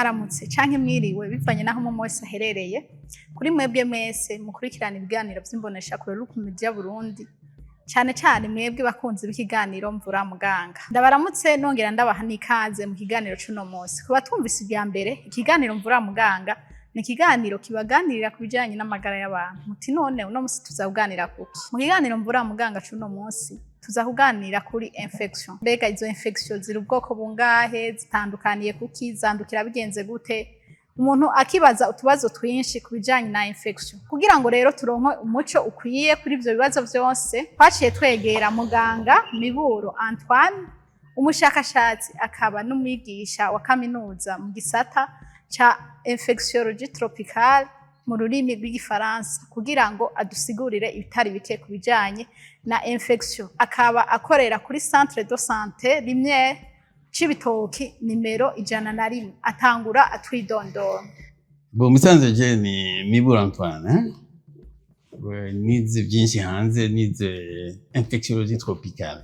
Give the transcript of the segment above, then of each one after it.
Mwaramutse canke mwiriwe, bivanye naho umwe wese aherereye. Kuri mwebwe mwese mukurikirana ibiganiro vy'imboneshakure Look Media Burundi, cane cane mwebwe bakunzi b'ikiganiro Mvura Muganga, ndabaramutse nongera ndabaha n'ikaze mu kiganiro c'uno munsi. Kuba twumvise irya mbere, ikiganiro Mvura Muganga ni ikiganiro kibaganirira ku bijanye n'amagara y'abantu. Muti none uno munsi tuza kuganira kuki? Mu kiganiro Mvura Muganga c'uno munsi tuza kuganira kuri infection. Mbega izo infection ziri ubwoko bungahe? Zitandukaniye kuki? Zandukira bigenze gute? Umuntu akibaza utubazo twinshi ku bijanye na infection. Kugira ngo rero turonke umuco ukwiye kuri ivyo bibazo vyose, twaciye twegera muganga Miburo Antoine, umushakashatsi akaba n'umwigisha wa kaminuza mu gisata ca infectiologie tropicale mu rurimi rw'Igifaransa, kugira ngo adusigurire ibitari bike ku bijanye na infection. Akaba akorera kuri Centre de Santé Lumière, Cibitoki, nimero 101. Atangura atwidondora. Bon, musanze je ni Miburo Antoine, hein? Nize byinshi hanze, nize infectiologie tropicale.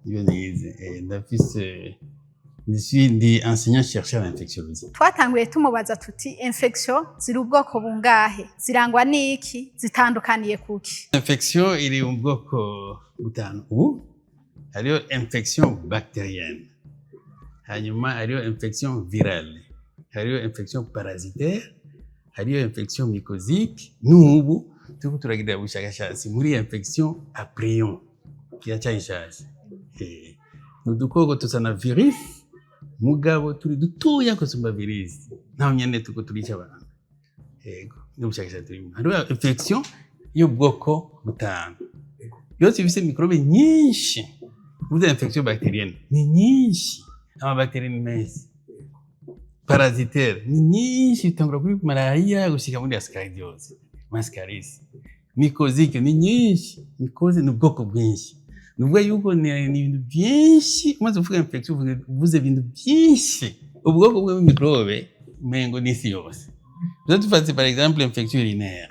Niyo nize. Ndafise, je suis ndi enseignant chercheur en infectiologie. Twatanguye tumubaza tuti: infection ziri ubwoko bungahe? Zirangwa n'iki? Zitandukaniye kuki? Infection iri mu bwoko butanu ubu. Hariho infection bactérienne, hanyuma hariho infection virale, hariho infection parasitaire, hariho infection mycosique. N'ubu turiko turagira ubushakashatsi muri infection à prion, kiracyari nshasha. Ni udukoko tusa na virus, mugabo turi dutoya gusumba virus, naho nyene turiko turica abantu. Yego, n'ubushakashatsi turimo. Hariho infection y'ubwoko butanu, yose ifise microbe nyinshi. Uvuze infection bactérienne, ni nyinshi, amabactéries ni menshi. Parasitaire ni nyinshi, bitangura kuri malaria gushika muri ascaridiose, ascaris. Mycosique ni nyinshi, mycose ni ubwoko bwinshi. Ni ukuvuga yuko ni ibintu byinshi. Umaze kuvuga infection, uvuze ibintu byinshi, ubwoko bw'imikrobe umengo n'isi yose. Tuza dufate par exemple infection urinaire,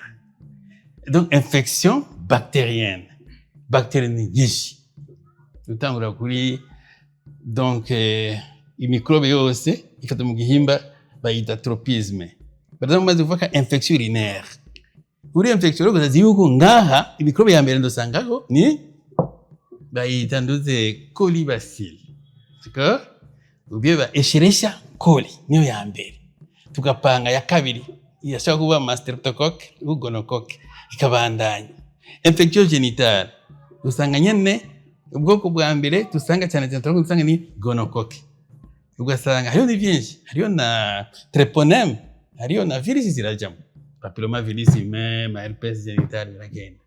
donc infection bactérienne. Bactérie ni nyinshi, utangura kuri donc imikrobe yose ifata mu gihimba bayita tropisme. Baraza mumaze kuvuga infection urinaire, uri infection rero uzi yuko ngaha imikrobe ya mbere ndosangako ni bayita nduze colibacille, d'accord, ou bien ba Escherichia coli, niyo ya mbere. Tugapanga ya kabiri irashobora kuba ma streptocoque ou gonocoque, ikabandanya. Infection génitale usanga nyene ubwoko bwa mbere dusanga cyane cyane turakunda usanga ni gonocoque, ugasanga hariho ni byinshi, hariho na treponeme, hariho na virus zirajamo, papilloma virus humain, ma herpès génital, biragenda.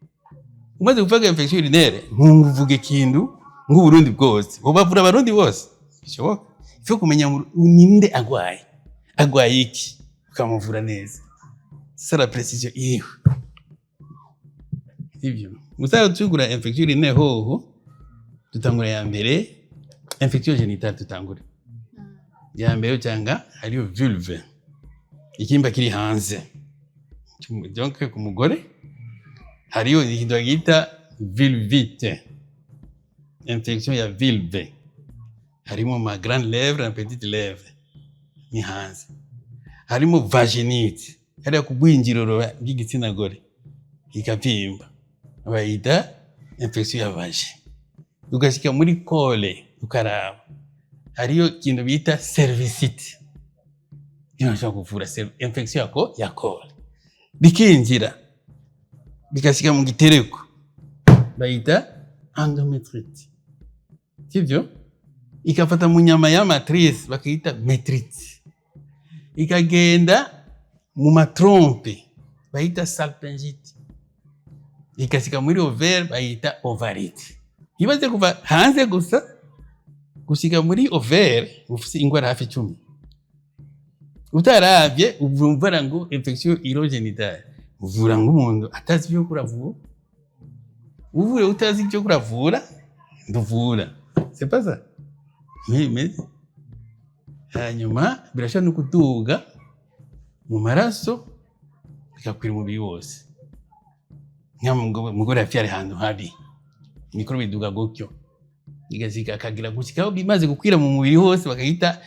Umaze kuvuga infection urinaire, ntuvuge ikintu nk'Uburundi bwose ubavura Abarundi bose, bishoboka ifo kumenya ninde agwaye, agwaye iki, ukamuvura neza. C'est la précision iriho sivyo? Musaza, tugura infection urinaire hoho dutangura ya mbere, infection génitale tutangura ya mbere, usanga hariyo vulve, ikimba kiri hanze. Donc ku mugore hariyo ikintu bagita vulvite, infection ya vulve, harimo ma grande lèvre na petite lèvre, ni hanze. Harimo vaginite, hariya ku bwinjiriro bw'igitsina gore ikabyimba, bayita infection ya vagin. Ugashyika muri col, ukaraba hariyo ikintu bita cervicite, niyo bashobora kuvura infection ya col, bikinjira bigashyika mu gitereko, bayita endométrite, sibyo? Ikafata mu nyama ya matrice, bakayita métrite, ikagenda mu matrompes, bayita salpingite, ikashyika muri ovaire, bayita ovarite. Ibaze kuva hanze gusa gushika muri ovaire, ufise ingwara hafi 10. Utaravye uvumvara ngo infection urogénitale, uvura nk'umuntu atazi ivyo kuravura. Uvuye utazi ivyo kuravura, nduvura, c'est pas ça? Mais hanyuma birashobora no kuduga mu maraso, bigakwira umubiri wose. Nk'umugore yavyara ahantu habi, microbe iduga gutyo, igashika akagira gushikaho bimaze gukwira mu mubiri hose, bakayita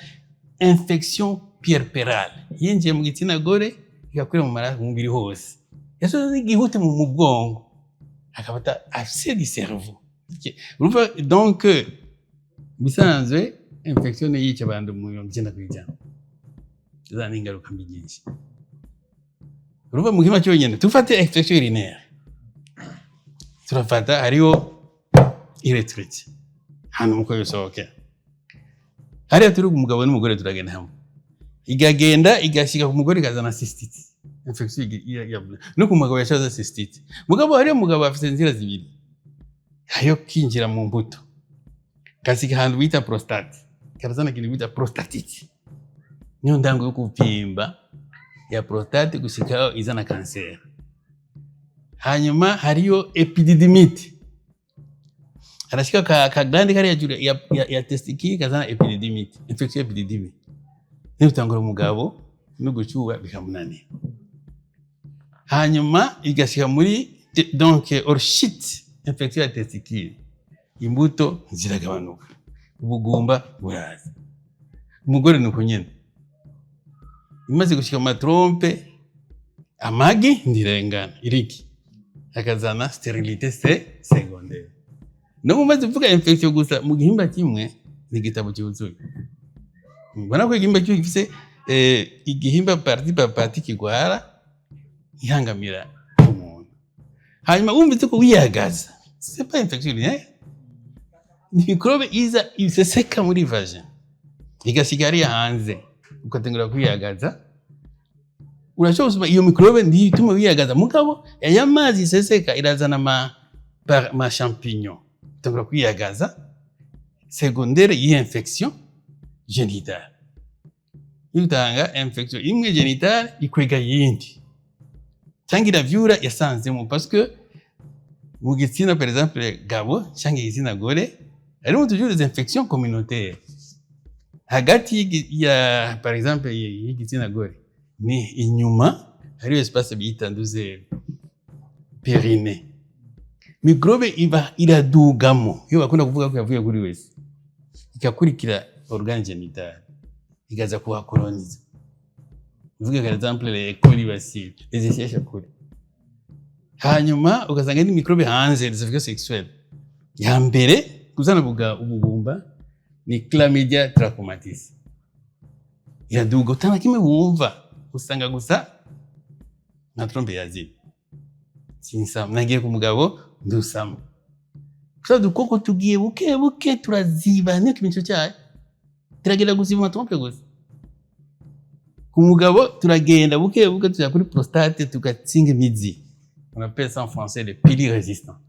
infection. Puerpérale yinjiye mu gitsina gore, igakwira mu maraso, mu mubiri hose, yasoze n'igihute mu bwonko, akabata abcès du cerveau. Urumva donc bisanzwe infection niyo yica abantu mu 90%, izana ingaruka mbi nyinshi. Urumva mu gihimba cyonyine, tufate infection urinaire, turafata hariho urétrite, hano muko bisohokera hariya turi umugabo n'umugore, turagenda hamwe, igagenda igashika ku mugore, ikazana cystite, infection no ku mugabo yashaza cystite. Mugabo hariyo umugabo afite inzira zibiri: hariyo kinjira mu mbuto, kasika ahantu bita prostate, karazana ikintu bita prostatite, niyo ndango yo kupimba ya prostate gushika izana kanseri. Hanyuma hariyo épididymite, harashika ka glande kari hejuru ya testicule, kazana épididymite, infection épididymite, niyo utangura umugabo no gucuba bikamunanira. Hanyuma igashika muri donc orchite, infection ya testicule, imbuto ziragabanuka, ubugumba buraza. Umugore nuko nyene, imaze gushika mu ma trompes, amagi ndirengana iriki, akazana stérilité secondaire. No mumaze kuvuga infection gusa mu gihimba kimwe ni igitabo cyuzuye. Mbona ko igihimba kimwe gifise igihimba partie par partie kigwara, ihangamira umuntu. Hanyuma wumvise ko wiyagaza, c'est pas infection urinaire, ni microbe iza iseseka muri vagin, igasiga hariya hanze, ugatangura kwiyagaza. Urashobora gusoma iyo microbe ndiyo ituma wiyagaza, mugabo aya mazi iseseka irazana ma champignon, utangura kwiyagaza, secondaire y'infection génitale. Utanga infection imwe génitale ikwega yindi cyangwa iravyura yasanzemo, parce que mu gitsina, par exemple gabo cyangwa igitsina gore, harimo toujours des infections communautaires hagati ya, par exemple, y'igitsina gore ni inyuma hariyo espace bita nduze périnée, microbe iba iradugamo, iyo bakunda kuvuga ko yavuye kuri wese, igakurikira organe génital, ikaza kuhakoloniza. Uvuge par exemple les colibacilles, les Escherichia coli. Hanyuma ugasanga ni microbe hanze, les infections sexuelles. Ya mbere kuzana ubugumba ni Chlamydia trachomatis, iraduga utana kimwe wumva, usanga gusa nka trompe yazibye, sinsama, nagiye ku mugabo ndusama gusa, dukoko tugiye buke buke turaziba, niyo kimenyetso cyayo, turagenda gusiba ama trompes gusa. Ku mugabo turagenda buke buke tujya kuri prostate, tugatsinga imizi, on appelle ça en français les pili résistants.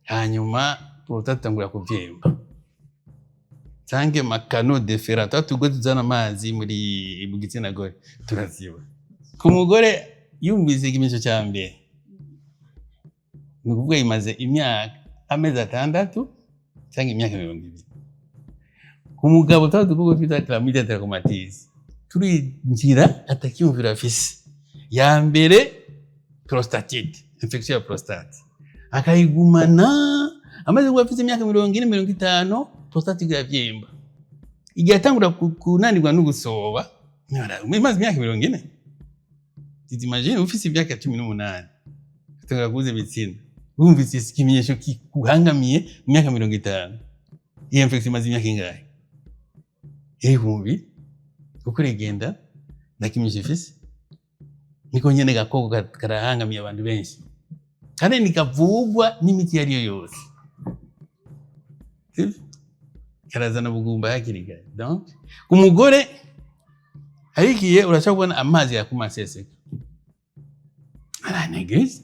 Hanyuma prostate itangura kuvyimba, canke ma canaux déférents, tuba tugozi tuzana amazi muri mu gitsina gore, turaziba. Ku mugore yumvise ikimenyetso cya mbere, ni ukuvuga imaze imyaka amezi 6 cyangwa imyaka 20. Ku mugabo tuba dukoko twita Chlamydia trachomatis turinjira atakiyumvira afise. Ya mbere prostatite, infection ya prostate, akayigumana amaze kuba afise imyaka 40, 50, prostate iravyimba. Igihe atangura kunanirwa no gusoba imaze imyaka 40. T'imagines ufise imyaka 18 utangura kubuza ibitsina, wumvise ikimenyesho kikuhangamiye mu myaka 50, iyo infection imaze imyaka ingahe? Ibihumbi, kuko irigenda nta kimenyesho ifise. Niko nyene gakoko karahangamiye abantu benshi, kandi ntikavugwa n'imiti iyo ari yo yose. Sivyo? Karazana ubugumba hakiri kare. Donc umugore harigiye urashobora kubona amazi yakuma aseseka, aranegeze,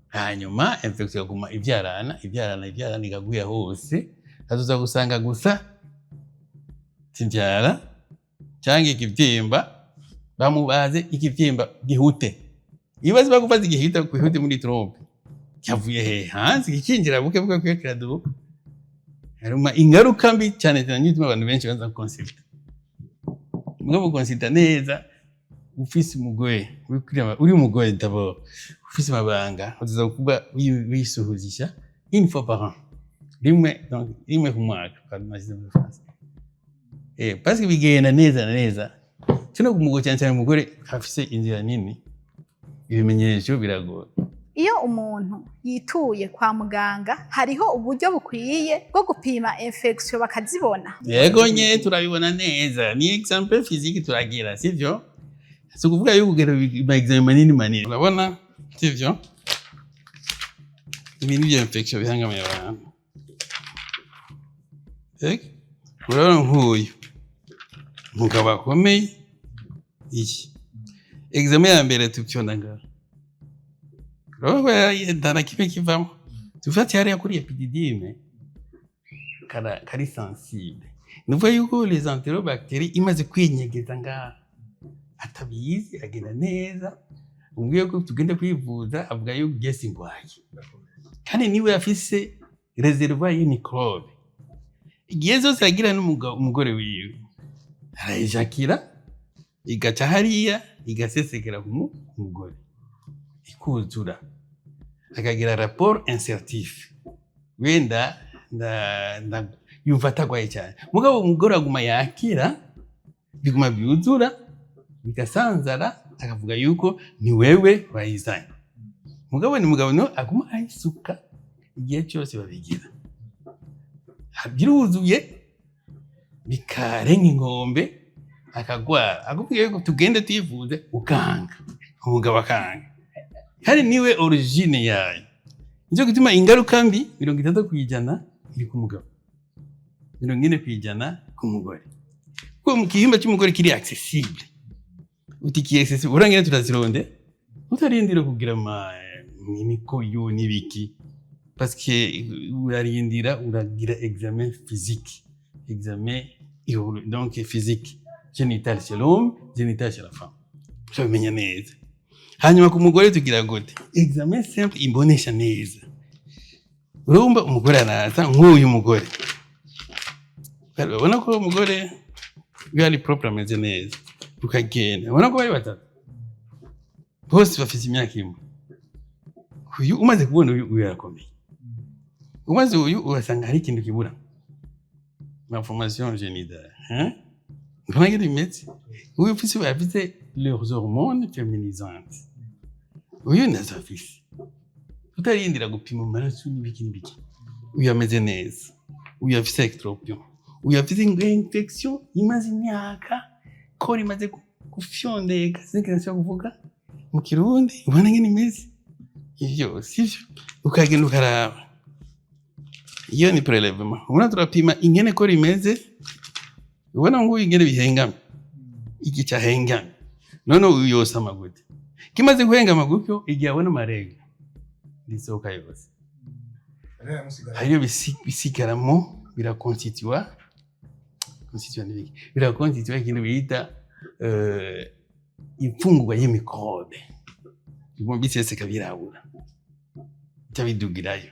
hanyuma infection ikaguma ivyarana, ivyarana, ivyarana, ikaguya hose, azoza gusanga gusa kivyara cyangwa ikivyimba, bamubaze ikivyimba gihute. Ibibazo bakubaza igihita kwihute muri trompe cyavuye he? Hanze kikinjira buke buke buke kiraduka. Haruma ingaruka mbi cyane cyane, gituma abantu benshi baza consulta. Mugabo consulta neza ufise umugore, uri umugore d'abord ufise amabanga, uza kuba wisuhuzisha une fois par an, rimwe, donc rimwe ku mwaka, pardon, nashyize muri français. Parce que bigenda neza na neza kino ku cyane cyane umugore afise inzira nini, ibimenyetso biragora. Iyo umuntu yituye kwa muganga, hariho uburyo bukwiye bwo gupima infection bakazibona? Yego nye, turabibona neza, ni examen physique turagira, sivyo? Si ukuvuga yuko kugira ama examen manini manini, urabona, sivyo? Ibi ni byo infection bihangamiye abantu. Ego, urabona nk'uyu umugabo akomeye, iki examen ya mbere tupyonda ngaho, urabona ko nta na kimwe kivamo. Tufate hariya kuri épididyme kari sensible, ni ukuvuga yuko les entérobactéries imaze kwinyegeza ngaha atabizi, agenda neza. Umbwiye ko tugende kwivuza, avuga yuko gesi ngwaye, kandi niwe afise réservoir y'microbe. Igihe zose yagira n'umugore wiwe, arayijakira, igaca hariya, igasesekera ku mugore, ikuzura, akagira rapport incertif. Wenda yumva atagwaye cyane, mugabo umugore aguma yakira, biguma byuzura, bigasanzara, akavuga yuko ni wewe wayizanye. Mugabo ni mugabo no aguma ayisuka igihe cyose babigira, biruzuye, bikarenga inkombe, akagwara, akubwiye yuko tugende tuyivuze, ukanga, umugabo akanga, kandi niwe origine yayo. Nicyo gituma ingaruka mbi 60% iri ku mugabo, 40% ku mugore, kuko mu gihimba cy'umugore kiri accessible. Uti ki accessible, urangira turazironde, utarindira kugira ama imikoyo n'ibiki, parce que urarindira uragira examen physique, examen donc physique génital chez l'homme, génital chez la femme, ushabimenya neza. Hanyuma ku mugore tugira gute? Examen simple imbonesha neza. Urumva umugore araza, nk'uyu mugore, urabona ko umugore iyo ari propre, ameze neza. Ukagenda ubona ko bari batatu bose bafite imyaka imwe. Uyu umaze kubona uyu arakomeye, umaze uyu ugasanga hari ikintu kibura, malformation génitale, hein? Urabona ngene bimeze? Uyu afise les hormones féminisantes, uyu nazo afise. Utarindira gupima amaraso n'ibiki n'ibiki, uyu ameze neza, uyu afise ectropion, uyu afise infection imaze imyaka, kora imaze gufyondeka, sinzi nshobora kuvuga mu Kirundi. Ubona ngene imeze ivyo, sivyo? Ukagenda ukaraba, iyo ni prélèvement, ubona turapima ingene ko rimeze. Ubona ngo ingene bihengamye, iki cahengamye, none uyu yosama gute kimaze guhengama gutyo? Igihe abona ama règles, risohoka yose. Hariyo bisigaramo, birakonstituwa, constituwa n'ibiki, birakonstituwa ikintu bita imfungurwa y'imikrobe, biguma biseseka, birabura, bica bidugirayo.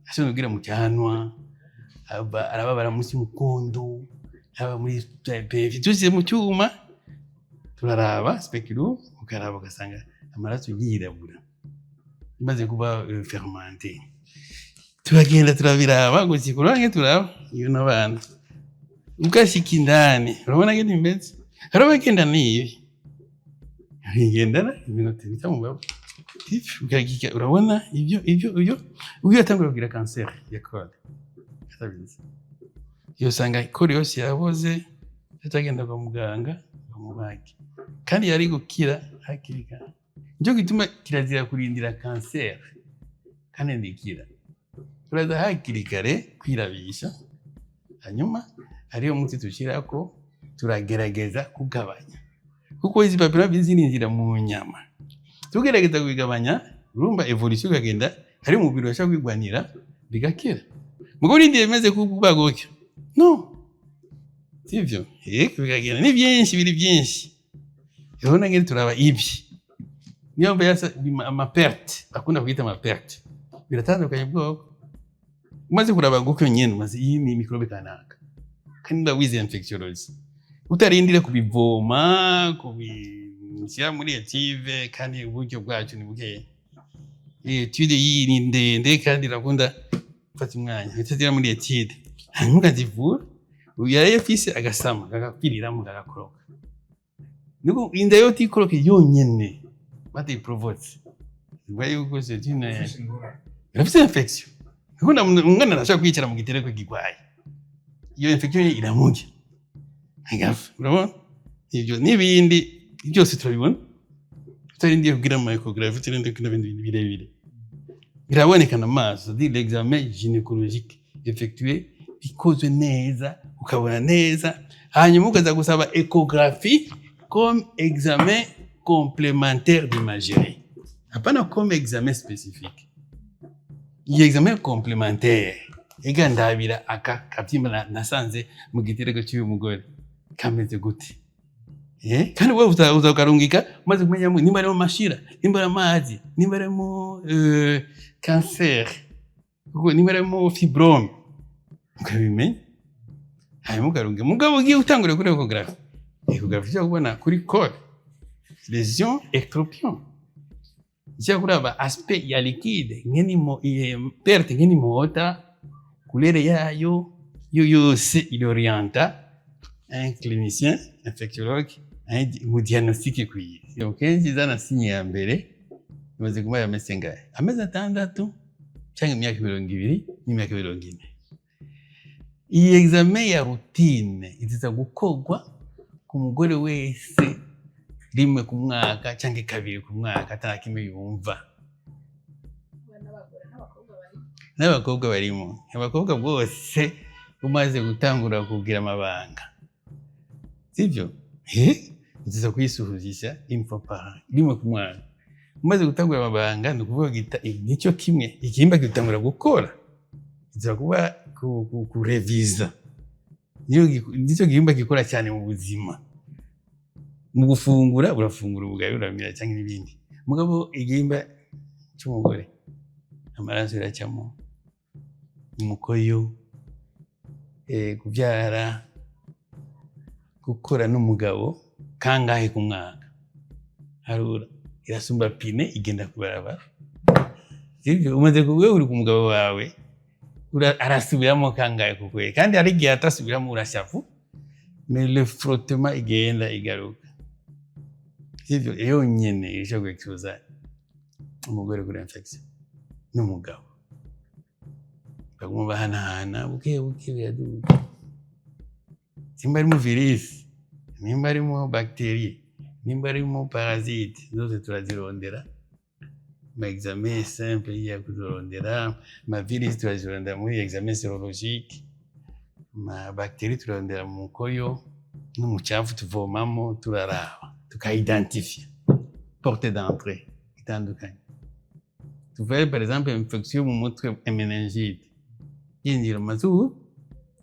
Ashobora kugira mu cyanwa, arababara munsi y'umukondo, aba muri PV. Tusize mu cyuma, turaraba spéculum, ukaraba ugasanga amaraso yirabura imaze kuba fermenté. Turagenda turabiraba gusa kurange, turaba iyo n'abana, ugashika indani urabona ngene bimeze. Hari abagenda n'ibi, bigendana iminota bita mu babu, ukagika, urabona ibyo uyu yatangura kugira kanseri ya col atabizi, iyo usanga col yose yaboze, atagenda kwa muganga bamubage, kandi yari gukira hakiri kare. Nicyo gituma kirazira kurindira kanseri kandi ndikira, turaza hakiri kare kwirabisha. Hanyuma hariyo umuti dushyirako, turagerageza kugabanya, kuko izi papilloma zirinjira mu nyama. Tugerageza kubigabanya, urumva évolution ikagenda, hari umubiri urashobora kwigwanira, bigakira. Mugo urindiye bimeze kuba gutyo, no sivyo? Yego, bikagenda ni byinshi, biri byinshi. Rero nagende turaba ibi, niyo mba yasa ama pertes, bakunda kwita ama pertes, biratandukanye ubwoko. Umaze kuraba gutyo nyene, umaze iyi ni microbe kanaka, kandi nda wize infectiologie, utarindire kubivoma, kubishyira muri étuve, kandi uburyo bwacu ni bukeya. Étude iyi ni ndende kandi irakunda gufata umwanya, utazira muri étude, hanyuma ukazivura. Yari afise agasama kagapfiriramo, kagakoroka. Niko inda yote ikoroke yonyene batayiprovotse, bivuga yuko c'est une irafise infection, kuko umwana arashobora kwicara mu gitereko gigwaye, iyo infection iramurya agapfa. Urabona, ivyo n'ibindi byose turabibona, tutarindiye kugira ama échographie, tutarindiye kugira ibindi bintu birebire, birabonekana amaso. C'est-à-dire l'examen gynécologique effectué, bikozwe neza, ukabona neza, hanyuma ukaza gusaba échographie comme examen complémentaire d'imagerie, hapana comme examen spécifique. Iyi examen complémentaire ega ndabira aka kabyimba nasanze mu gitereko cy'uyu mugore kameze gute? Kandi wewe uza ukarungika umaze kumenya nimba arimo mashira, nimba ari amazi, nimba arimo cancer, kuko nimba arimo fibrome, ukabimenya, hanyuma ukarunga. Mugabo ugiye utangura kuri échographie, échographie ushobora kubona kuri col lésion, ectropion, ishobora kuraba aspect ya liquide ngene perte ngene imota, couleur yayo, yo yose irorienta un clinicien infectiologue mu diagnostic ikwiye. Donc kenshi zana signe ya mbere imaze kuba yameze ngahe, amezi 6 cyangwa imyaka 20 n'imyaka 40. Iyi examen ya routine iziza gukorwa ku mugore wese rimwe ku mwaka cyangwa kabiri ku mwaka, atari kimwe yumva. N'abagore n'abakobwa bari N'abakobwa barimo. Abakobwa bose umaze gutangura kugira amabanga, sibyo? Uziza kwisuhuzisha une fois par an, rimwe ku mwaka. Umaze gutangura amabanga, ni ukuvuga nicyo kimwe igihimba gitangura gukora, kiza kuba kureviza. Nicyo gihimba gikora cyane mu buzima. Mu gufungura, urafungura ubugari, uramira cyangwa n'ibindi. Mugabo igihimba cy'umugore, amaraso iracamo, umukoyo, kubyara, gukora n'umugabo kangahe ku mwaka, harura, irasumba pine igenda kubarabara, sibyo? Umaze kuba uri ku mugabo wawe, arasubiramo kangahe ku kwezi? Kandi hari igihe atasubiramo, urashavu, mais le frottement igenda igaruka, sivyo? Yonyene ishobora guexposa umugore kuri infection n'umugabo, baguma bahanahana buke buke, biraduga. Nimba harimo virus, nimba harimo bactérie, nimba harimo parasite, zose turazirondera. Ma examen simple ya kuzirondera, ma virus turazirondera muri examen sérologique, ma bactérie turarondera mu mukoyo no mu cyafu tuvomamo, turaraba, tukayidentifia porte d'entrée itandukanye. Tuvuge par exemple infection mu mutwe, méningite, yinjira mu mazuru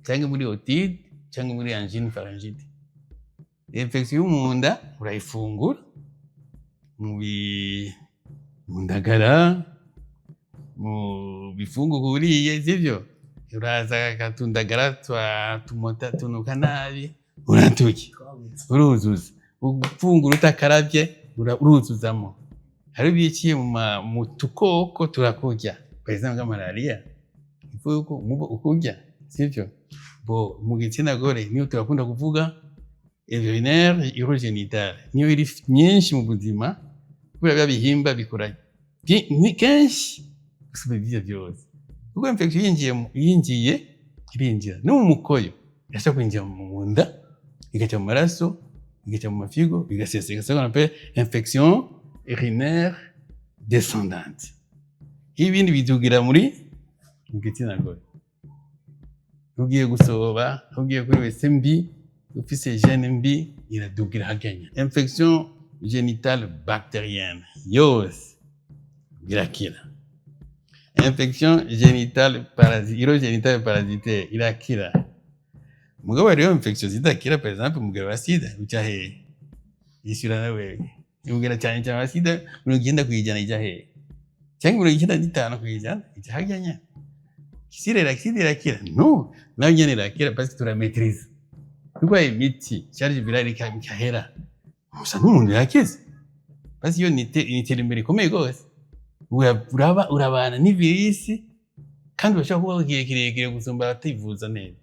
cyangwa muri otite cyangwa muri angine, pharyngite. Infection yo mu nda urayifungura mu ndagara, mu bifungurwa uriye, sivyo? Uraza akatundagara twa tumota tunuka nabi, uraturya, uruzuza. Ufungura utakaravye, uruzuzamo. Hari ibiciye mu tukoko turakurya, par exemple nka malaria, ifu yuko umubu ukurya, sivyo? Bo mu gitsina gore niyo turakunda kuvuga urinaire, urogénitale, niyo iri myinshi mu buzima, kubera bya bihimba bikora ni kenshi gusumba ibyo byose, kuko infection yinjiye irinjira no mu mukoyo, irashobora kwinjira mu nda, igaca mu maraso, igaca mu mafigo, bigaseseka, ce qu'on appelle infection urinaire descendante. Ibindi bidugira muri mu gitsina gore. Ugiye gusoba, ugiye kuri WC mbi, ufise hygiène mbi, iradugira haganya. Infection génitale bactérienne yose irakira. Infection génitale urogénitale parasitaire irakira. Mugabo hariho infection zidakira, par exemple umugabo wa sida uca hehe? Yishyura nawe umugera cyane cyane wa sida, 90% ijya hehe? Cyangwa 95% ijya harya nyene. Sida irakira? No, nayo nyene irakira parce que turamaîtriza, kuko imiti charge virale ikahera, gusa n'umuntu yakize. Parce iyo ni iterambere rikomeye rwose. Uraba urabana n'ivirisi kandi urashobora kubaho igihe kirekire gusumba abativuza neza.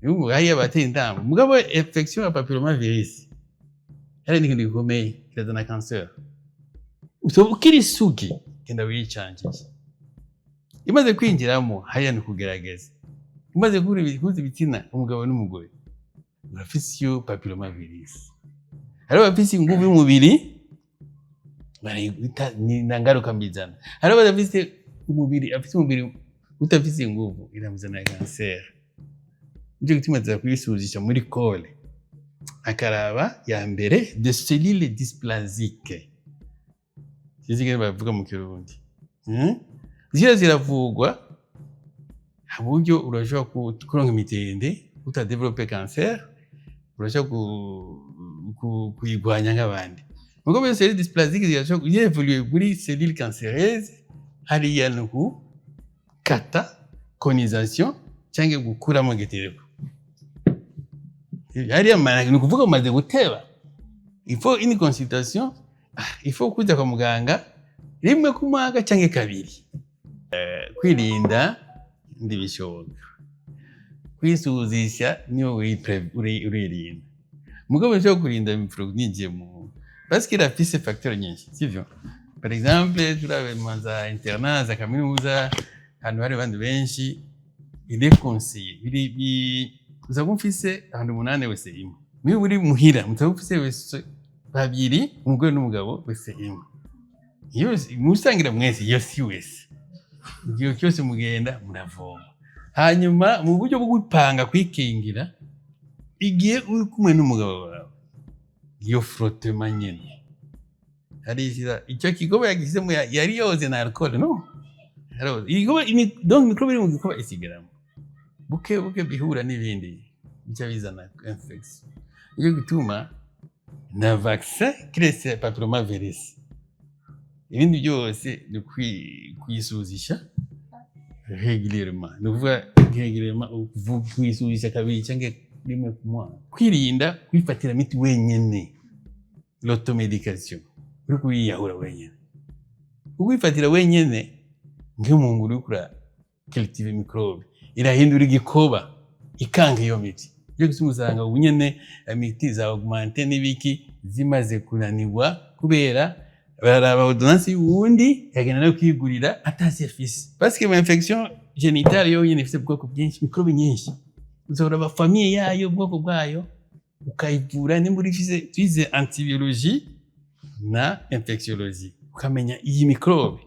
Ubu hariya bateye intambo, mugabo infection ya papillomavirus hari n'ikintu gikomeye kirazana cancer. Usoba ukiri isugi, genda wiyicangishe. Imaze kwinjiramo hariya ni ukugerageza. Imaze guhuza ibitsina, umugabo n'umugore, urafise iyo papillomavirus. Hariho abafise inguvu y'umubiri barayita ni na ngaruka mbizana. Hariho abadafise umubiri, afise umubiri utafise inguvu, iramuzanira cancer. Nico gituma tuza kuyisuzisha muri col, akaraba ya mbere de cellules dysplasiques, sinzi ingene bavuga mu Kirundi. Ziriya ziravugwa buryo urashobora kuronka imitende utadéveloppe cancer, urashobora kuyigwanya nk'abandi. Mugabo iyo cellule dysplasique zirashobora yévolue muri cellule cancéreuse. Hariya ni ukukata, conisation, cyangwa gukuramo igitereko hariya. Ni ukuvuga umaze guteba, il faut une consultation. Il faut kuja kwa muganga rimwe ku mwaka cyangwa kabiri. Kwirinda ndibishoboka, kwisuzisha niyo uririnda. Mugabo ushobora kurinda microbe ninjiye mu parce que irafise facteur nyinshi, sivyo? Par exemple, turabe mu za internat, za kaminuza, ahantu hari abandi benshi, il est conseillé biri bi uza mufise ahantu umunani, wese imwe. Niba uri muhira, mutaba mufise wese babiri, umugore n'umugabo, wese imwe. Iyo musangira mwese, iyo si wese, igihe cyose mugenda muravoma. Hanyuma mu buryo bwo gupanga kwikingira, igihe uri kumwe n'umugabo wawe, iyo frottement nyene harishyira icyo kigoba yagishyizemo, yari yoze na alcool, no Yaroze. Igikorwa donc microbe iri mu gikorwa isigaramo buke buke, bihura n'ibindi bica bizana infection. Nicyo gituma na vaccin kiretse papillomavirus, ibindi byose ni kuyisuzisha régulièrement. Ni ukuvuga régulièrement, kuyisuzisha kabiri cyangwa rimwe ku mwaka. Kwirinda kwifatira imiti wenyene, l'automédication, uri kuyiyahura wenyene. Ukwifatira wenyene nk'umuntu uri kura cultive microbe, irahindura igikoba, ikanga iyo miti. Byo gutuma usanga ubu nyene imiti za Augmentin n'ibiki zimaze kunanirwa, kubera bararaba ordonnance y'uwundi, yagenda no kwigurira atazi afise, parce que infection génitale yo nyene ifise ubwoko bwinshi, microbe nyinshi. Uzoraba famille yayo, ubwoko bwayo, ukayivura. Nimba uri twize antibiologie na infectiologie, ukamenya iyi microbe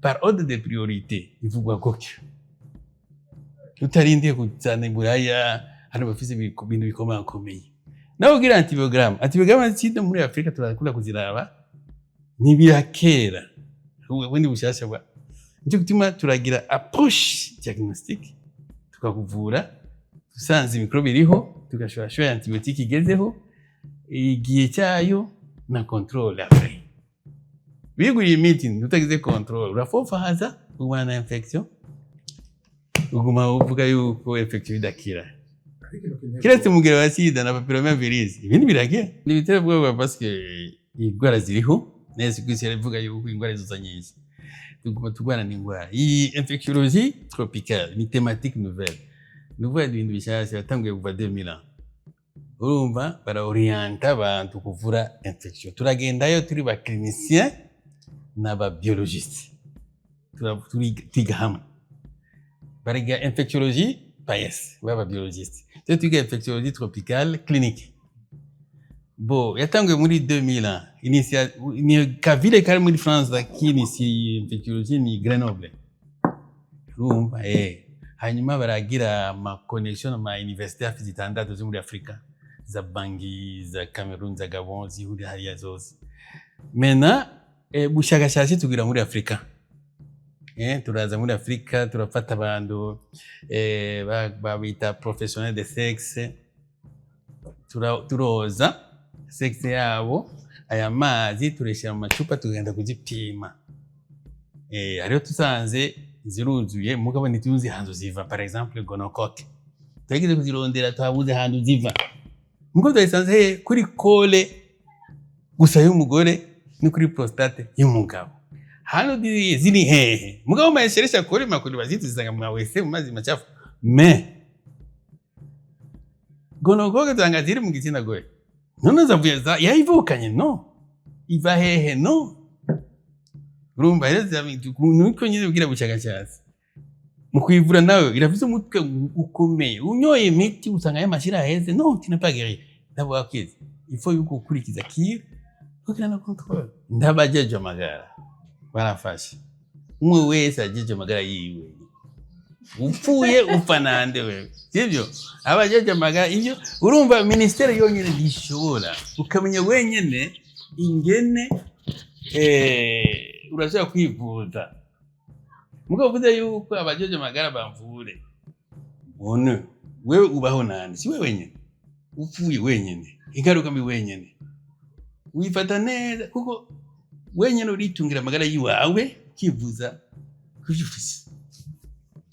par ordre de priorité ivugwa gutyo, utarindiye kuzana iburaya hano bafise ibintu bikomakomeye. Nawe ugira antibiogramme, antibiogramme sida muri Afurika turakunda kuziraba ntibirakera, ubundi bushasha bwa nicyo gituma turagira approche diagnostique, tukakuvura usanze microbe iriho, tugashobora shobora antibiotique igezeho igihe cyayo na contrôle. Après wiguriye imiti utagize contrôle, urafofahaza, ugumana na infection, uguma uvuga yuko infection idakira, kiretse umugero wa sida na papillomavirus, ibindi birakira. Ni ibitera ubwoba parce que indwara ziriho neza ku isi. Yaravuga yuko indwara ziza nyinshi, tuguma turwana n'indwara. Iyi infectiologie tropicale ni thématique nouvelle, ni ukuvuga ibintu bishyashya yatanguye kuva 2000 ans. Urumva baraorienta abantu kuvura infection, turagendayo turi ba clinicien n'aba biologiste, twiga hamwe. Bariga infectiologie PAES, baba biologiste, twe twiga infectiologie tropicale clinique. Bo yatanguye muri 2000 ans. Ni kavile kari muri France kinisiye infectiologie, ni Grenoble. Urumva, hanyuma baragira ama connexion ama université hafi zitandatu zo muri Afrika, za Bangui, za Cameroon, za Gabon, zihurira hariya zose. Mena bushakashatsi tugira muri Afrika, turaza muri Afrika, turafata abantu, babita professionnel de sexe, turoza sexe yabo, aya mazi tureshyira mu macupa, tugenda kuzipima. Hariho tusanze ziruzuye, mugabo ntituzi ahantu ziva. Par exemple gonocoque, twagize kuzirondera, twabuze ahantu ziva, mugo twayisanze he? Kuri col gusa y'umugore no kuri prostate y'umugabo. Hano ziri hehe? Mugabo mayesheresha kuri makuru bazituzanga mu mawese, mu mazi machafu. Mais Gonocoque usanga ziri mu gitsina gore. None zavuye yayivukanye? No, iva hehe? No, urumva rero nuko nyine ubwira bushakashatsi mu kuyivura nawe irafise umutwe ukomeye. Unyoye imiti usanga y'amashira aheze. No, tu n'es pas guéri, ntabwo wakize. Il faut yuko ukurikiza cure kugira na contrôle. Ndabajeje amagara barafashe, umwe wese ajeje amagara yiwe. Upfuye upfa nande wewe? Sivyo? Abajeje amagara, ivyo urumva ministère yonyene ntishobora. Ukamenya wenyene ingene urashobora kwivuza. Mugabo uvuze yuko abajeje amagara bamvure, bone wewe ubaho nande? Si wewe wenyene upfuye, wenyene ingaruka mbi wenyene. Wifata neza kuko wenyene uritungira amagara yiwawe, ukivuza kuvyo ufise.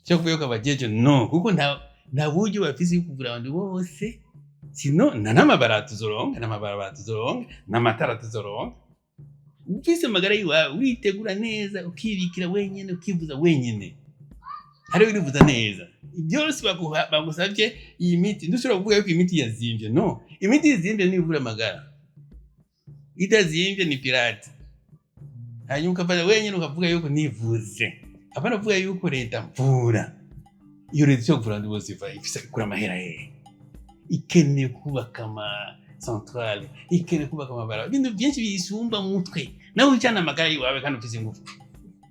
Cyo kuvuga yuko abajeje, no, kuko nta buryo bafise yo kuvura abantu bose. Sino nta n'amabara tuzoronka, n'amabarabara tuzoronka, n'amatara tuzoronka. Ufise amagara yiwawe, witegura neza, ukibikira wenyene, ukivuza wenyene, hariho urivuza neza byose bagusavye. Iyi miti ndushobora kuvuga yuko imiti yazimvye. No, imiti izimvye niyo ivura amagara, itazimvye ni pirate. Hanyuma ukafata wenyene ukavuga yuko nivuze, apana kuvuga yuko leta mvura. Iyo leta ishobora kuvura abandi bose iva ifise ikura amahera hehe? Ikeneye kubaka ama centrale, ikeneye kubaka amabarabara, ibintu byinshi biyisumba mu mutwe. Nawe ujana amagara yiwawe kandi ufise ingufu,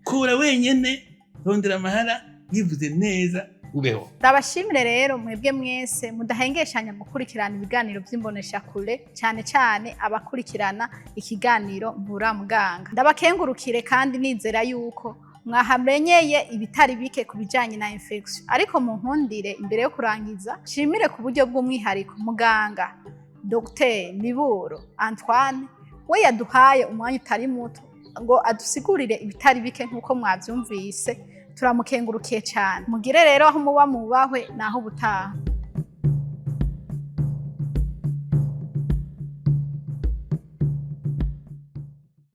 kura wenyene, rondera amahara, yivuze neza, ubeho. Ndabashimire rero mwebwe mwese mudahengeshanya gukurikirana ibiganiro by'imboneshakure, cyane cyane abakurikirana ikiganiro Mvura Muganga. Ndabakengurukire kandi nizera yuko mwahamenyeye ibitari bike ku bijyanye na infection. Ariko mu nkundire, imbere yo kurangiza, nshimire ku buryo bw'umwihariko muganga Dr Miburo Antoine, we yaduhaye umwanya utari muto ngo adusigurire ibitari bike nk'uko mwabyumvise. Turamukengurukiye cyane. Mugire rero aho muba mubahwe, naho ubutaha.